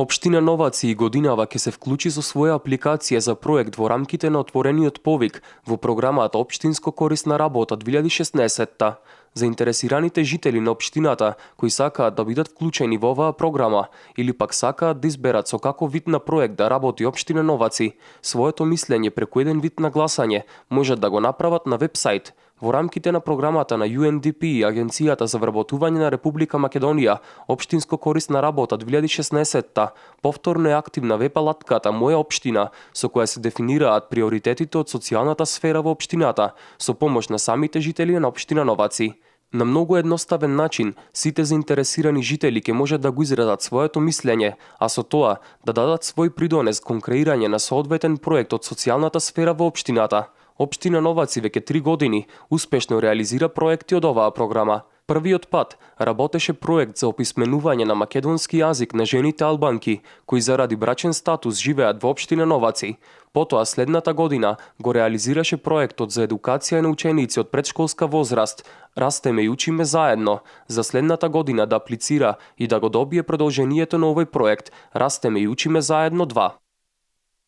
Општина Новаци и годинава ќе се вклучи со своја апликација за проект во рамките на отворениот повик во програмата Општинско корисна работа 2016. Заинтересираните жители на општината кои сакаат да бидат вклучени во оваа програма или пак сакаат да изберат со каков вид на проект да работи Општина Новаци, своето мислење преку еден вид на гласање можат да го направат на вебсайт. Во рамките на програмата на UNDP и Агенцијата за вработување на Република Македонија, Општинско корисна работа 2016, повторно е активна веб-алатката Моја општина, со која се дефинираат приоритетите од социјалната сфера во општината, со помош на самите жители на општина Новаци. На многу едноставен начин, сите заинтересирани жители ќе можат да го изразат своето мислење, а со тоа да дадат свој придонес кон креирање на соодветен проект од социјалната сфера во општината. Општина Новаци веќе 3 години успешно реализира проекти од оваа програма. Првиот пат работеше проект за описменување на македонски јазик на жените албанки, кои заради брачен статус живеат во општина Новаци. Потоа следната година го реализираше проектот за едукација на ученици од предшколска возраст Растеме и учиме заедно, за следната година да аплицира и да го добие продолжението на овој проект Растеме и учиме заедно 2.